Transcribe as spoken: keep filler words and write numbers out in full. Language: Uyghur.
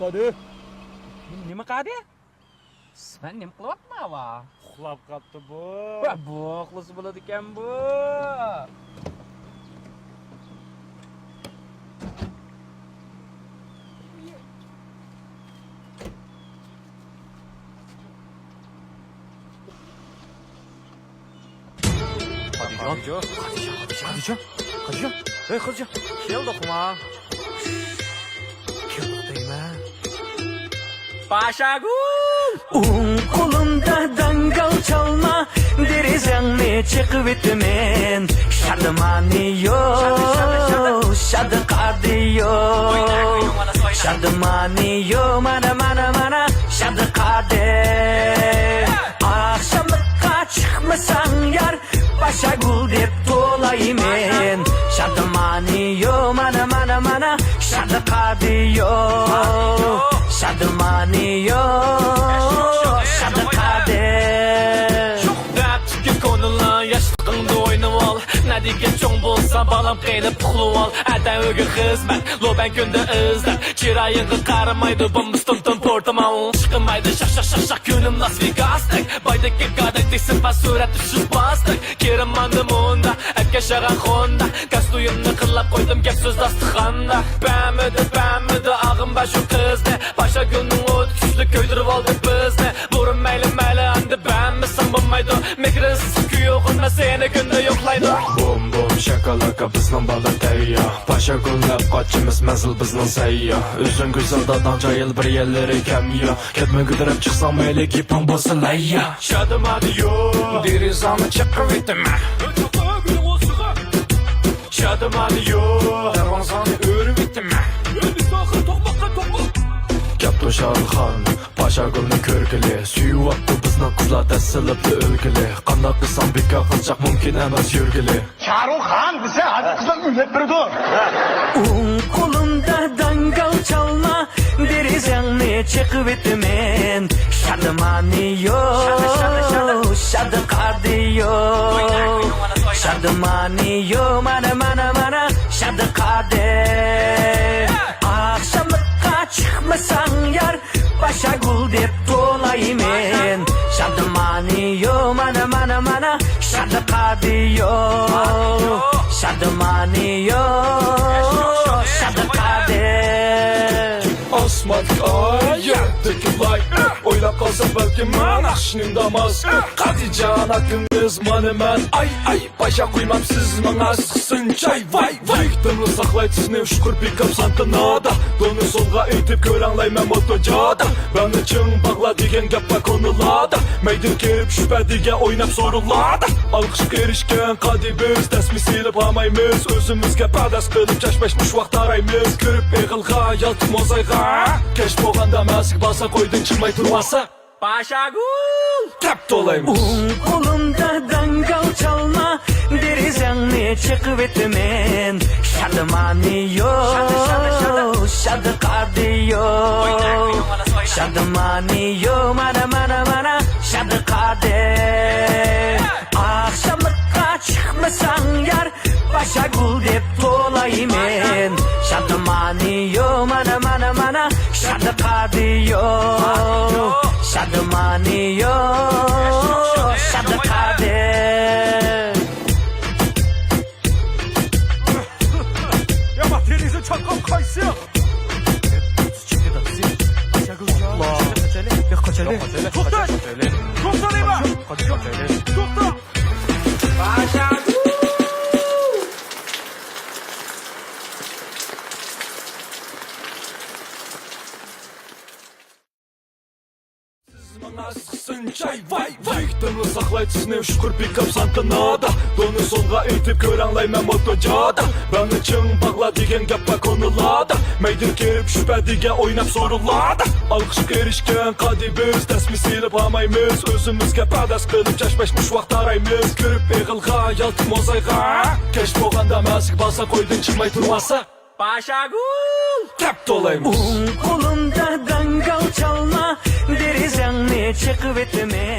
قادى. نېمە قادى؟ سىز مەن نېمە قىلىۋاتىمەن ۋا؟ ئۇخلاپ قاپتۇ بۇ. ۋە بۇ ئۇخلىسا بولىدىكەن بۇ. خادىجان. خادىجان. خادىجان. خادىجان. خادىجان. ھەي، خادىجان. كەلدۇقما؟ كەلدۇق دەيمەن. پاشاگۈل! ئوڭ قولۇمدا داڭگال چالما، دېرىزەڭنى چېقىۋېتىمەن. شادىمانى يو، شادىقادى يو. شادىمانى يو، مانا، مانا، مانا، شادىقادى. ئاخشاملىققا چىقمىساڭ يار، پاشاگۈل دەپ توۋلايمەن. شادىمانى يو، مانا، مانا، مانا، شادىقادى يو. شادىمانى يو، شادىقادى. دەپتىكى كونىلار ياشلىقىڭدا ئوينىۋال. نەدىكى چوڭ بولسا بالام قېنىپ ئۇخلىۋال. ئەتە ئۆيگە خىزمەت، لوبەن كۈندە ئىزدەپ. چىرايىڭغا قارىمايدۇ، بومبا تۇم تۇم پورتىمال. چىقمايدۇ شاخ شاخ شاخ شاخ، كۈنۈم لاس ۋېگاستەك. بايدەك كېكادەك، تېسىم پاس سۈرەت ئۈچ يۈز باستەك. كىرىماندا مۇندا، ئەپكەشاغان خوندا. كاستۇيۇمنى قىللاپ قويدۇم، گەپ سۆز داستىخاندا. بەمىدى، بەمىدى، ئاغىم بار شۇ قىزنى. پاشاگۈلنىڭ ئوتى كۈچلۈك، كۆيدۈرۈۋالدى بىزنى. بۇرۇن مەيلى، مەيلى، ئەمدى بەممىسەڭ بولمايدۇ. مېھرىنسىز كۈيۈغۇن، مەن سېنى كۈندە يوقلايدۇ. بوم، بوم، شاكالاكا، بىزنىڭ بالا تەييار. پاشاگۈل دەپ قاچىمىز، مەنزىل بىزنىڭ سەييار. ئۆزۈڭ گۈزەل، داداڭ جاھىل، بىر يەرلىرى كەم يوق. كەتمىگۈدۈرەپ چىقساڭ مەيلى، گېپىڭ بولسا لەييا. شادىمانى يو، دېرىزەڭنى چېقىۋېتىمەن. شادىمانى يو، دەرۋازاڭنى ئۆرۈۋېتىمەن. كەپتۇ شاھرۇخخان، پاشاگۈلنى كۆرگىلى. سۆيۈۋاپتۇ بىزنىڭ قىزلار، دەسسىلىپلا ئۆلگىلى. قانداق قىلساڭ بىكار قىلچاق، مۇمكىن ئەمەس يۈرگىلى. شاھرۇخخان دېسە، ھازىر قىزلار ئۈنەپ بېرىدۇ. ئوڭ قولۇمدا داڭگال چالما، دېرىزەڭنى چېقىۋېتىمەن. شادىمانى يو، شادىقادى يو. شادىمانى يو، مانا، مانا، مانا، شادىقادى. ئاخشاملىققا چىقمىساڭ يار، پاشاگۈل دەپ توۋلايمەن. شادىمانى يو، مانا، مانا، مانا، شادىقادى يو. شادىمانى يو، شادىقادى. ئاسماندىكى ئاي، يەردىكى لاي، ئويلاپ قالساق بەلكىم مانا شىنىڭدا ماس. قادىجان ئاكىمىز مانا مەن، ئاي، ئاي. پاشا قويمامسىز ماڭا سىقسىن چاي، ۋاي، ۋاي. يىگىتىملا ساقلاي سىزنى ئۇچقۇر پىكاپ سانتىنادا. دونى سولغا ئېيتىپ كۆرەڭلەي مەن موتو جادا. بەلنى چىڭ باغلا دېگەن گەپ بار كونىلاردا. مەيدىن كىرىپ شۈبھە دېگەن ئويناپ سورۇنلاردا. ئالقىشقا ئېرىشكەن قادى بىز، تەسمە سېلىپ ھامايمىز. ئۆزىمىزگە پەرداز قىلىپ چاچ-پاچ مۇشۇ ۋاق تارايمىز. كۆرۈپ ئېغىلغا يالتىپ موزايغا. كەچ بولغاندا مەسىگە بارساق ئۆيدىن چىقماي تۇرماسا. پاشاگۈل! كەپ تولايمىز. ئوڭ قولۇمدا داڭگال چالما، دېرىزەڭنى چېقىۋېتىمەن. شادىمانى يو، شادىقادى يو. شادىمانى يو، مانا، مانا، مانا، شادىقادى. ئاخشاملىققا چىقمىساڭ يار، پاشاگۈل دەپ تولايمەن. شادىمانى يو، مانا، مانا، مانا، شادىقادى يو. شادىمانى يو، شادىقادى. يا ما تيريزو چاققان قايسى؟ توختا! توختا دەيمەن! توختا! سىز ماڭا سىقسىن چاي، ۋاي، ۋاي. يىگىتىملا ساقلاي سىزنى ئۇچقۇر پىكاپ سانتىنادا. دونى سولغا ئېيتىپ كۆرەڭلەي مەن موتو جادا. بەلنى چىڭ باغلا دېگەن گەپ بار كونىلاردا. مەيدىن كىرىپ شۈبھە دېگەن ئويناپ سورۇنلاردا. ئالقىشقا ئېرىشكەن قادى بىز، تەسمە سېلىپ ھامايمىز. ئۆزىمىزگە پەرداز قىلىپ چاچ-پاچ مۇشۇ ۋاق تارايمىز. كىرىپ ئېغىلغا يالتىپ موزايغا. كەچ بولغاندا مەسىگە بارساق ئۆيدىن چىقماي تۇرماسا. پاشاگۈل! كەپ تولايمىز. ئوڭ قولۇمدا داڭگال چالما، دېرىزەڭنى چېقىۋېتىمەن.